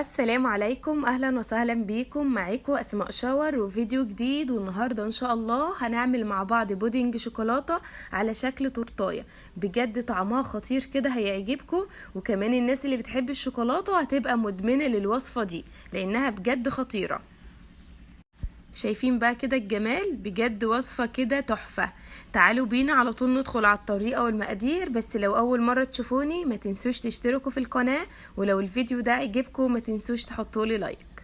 السلام عليكم، اهلا وسهلا بيكم. معاكم اسماء شاور وفيديو جديد. والنهارده ان شاء الله هنعمل مع بعض بودنج شوكولاتة على شكل تورتايه، بجد طعمها خطير كده، هيعجبكم. وكمان الناس اللي بتحب الشوكولاتة هتبقى مدمنه للوصفه دي لانها بجد خطيرة. شايفين بقى كده الجمال؟ بجد وصفة كده تحفة. تعالوا بينا على طول ندخل على الطريقة والمقادير. بس لو اول مرة تشوفوني ما تنسوش تشتركوا في القناة، ولو الفيديو ده عجبكم ما تنسوش تحطولي like.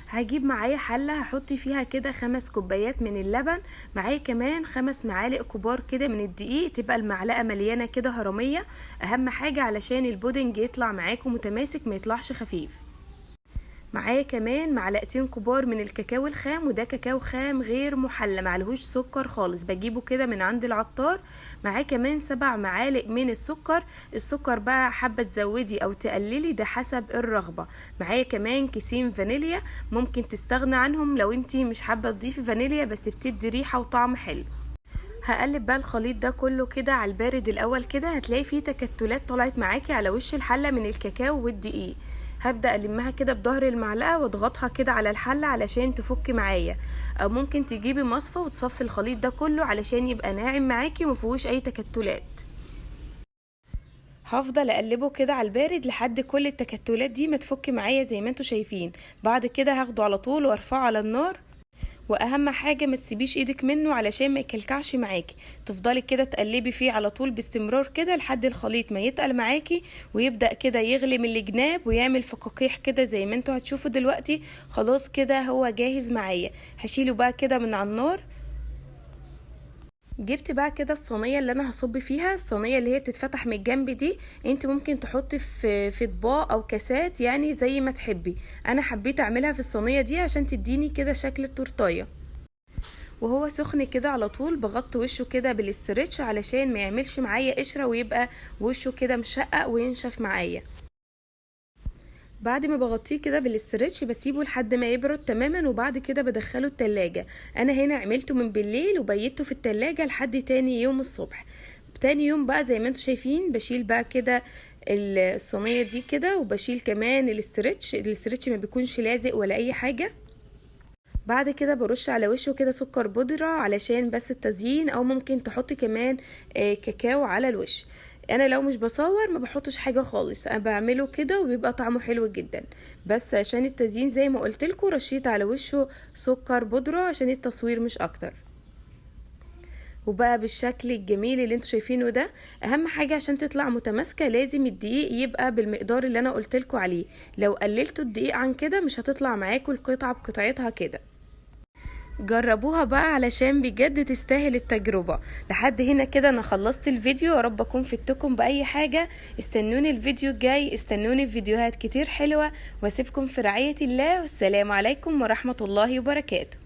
هجيب معايا حلة هحط فيها كده 5 كوبايات من اللبن، معايا كمان 5 معالق كبار كده من الدقيق، تبقى المعلقة مليانة كده هرمية. اهم حاجة علشان البودنج يطلع معاكم متماسك ما يطلعش خفيف. معايا كمان معلقتين كبار من الكاكاو الخام، وده كاكاو خام غير محلى معلهوش سكر خالص، بجيبه كده من عند العطار. معايا كمان 7 معالق من السكر، السكر بقى حابة تزودي او تقللي ده حسب الرغبة. معايا كمان كيسين فانيليا، ممكن تستغنى عنهم لو انتي مش حابة تضيفي فانيليا، بس بتدي ريحه وطعم حلو. هقلب بقى الخليط ده كله كده على البارد الاول كده، هتلاقي فيه تكتلات طلعت معاكي على وش الحلة من الكاكاو والدقيق. هبدأ ألمها كده بظهر المعلقة واضغطها كده على الحلة علشان تفك معايا، او ممكن تجيبي مصفى وتصفي الخليط ده كله علشان يبقى ناعم معاكي ومفيهوش اي تكتلات. هفضل اقلبه كده على البارد لحد كل التكتلات دي ما تفك معايا زي ما انتوا شايفين. بعد كده هاخده على طول وارفعه على النار، واهم حاجة ما تسيبيش ايدك منه علشان ما يكلكعش معاكي، تفضلي كده تقلبي فيه على طول باستمرار كده لحد الخليط ما يتقل معاكي ويبدا كده يغلي من الجناب ويعمل فقاقيع كده زي ما انتوا هتشوفوا دلوقتي. خلاص كده هو جاهز معايا، هشيله بقى كده من على النار. جبت بقى كده الصينية اللي انا هصب فيها، الصينية اللي هي بتتفتح من الجنب دي، انت ممكن تحطي في اطباق او كاسات يعني زي ما تحبي. انا حبيت اعملها في الصينية دي عشان تديني كده شكل التورتايه. وهو سخن كده على طول بغطي وشه كده بال stretch علشان ما يعملش معايا قشرة ويبقى وشه كده مشقق وينشف معايا. بعد ما بغطيه كده بال stretch بسيبه لحد ما يبرد تماما، وبعد كده بدخله التلاجة. انا هنا عملته من بالليل وبيته في التلاجة لحد تاني يوم الصبح. تاني يوم بقى زي ما انتوا شايفين بشيل بقى كده الصينية دي كده، وبشيل كمان ال stretch. ال stretch ما بيكونش لازق ولا اي حاجة. بعد كده برش على وشه كده سكر بودرة علشان بس التزيين، او ممكن تحطي كمان كاكاو على الوش. انا لو مش بصور ما بحطش حاجة خالص، انا بعمله كده وبيبقى طعمه حلو جدا، بس عشان التزيين زي ما قلت لكم رشيت على وشه سكر بودرة عشان التصوير مش اكتر. وبقى بالشكل الجميل اللي انتوا شايفينه ده. اهم حاجة عشان تطلع متماسكة لازم الدقيق يبقى بالمقدار اللي انا قلت لكم عليه، لو قللتوا الدقيق عن كده مش هتطلع معاكم القطعة بقطعتها كده. جربوها بقى علشان بجد تستاهل التجربة. لحد هنا كده انا خلصت الفيديو، يا رب اكون فدتكم باي حاجة. استنوني الفيديو الجاي، استنوني في فيديوهات كتير حلوة، واسيبكم في رعاية الله، والسلام عليكم ورحمة الله وبركاته.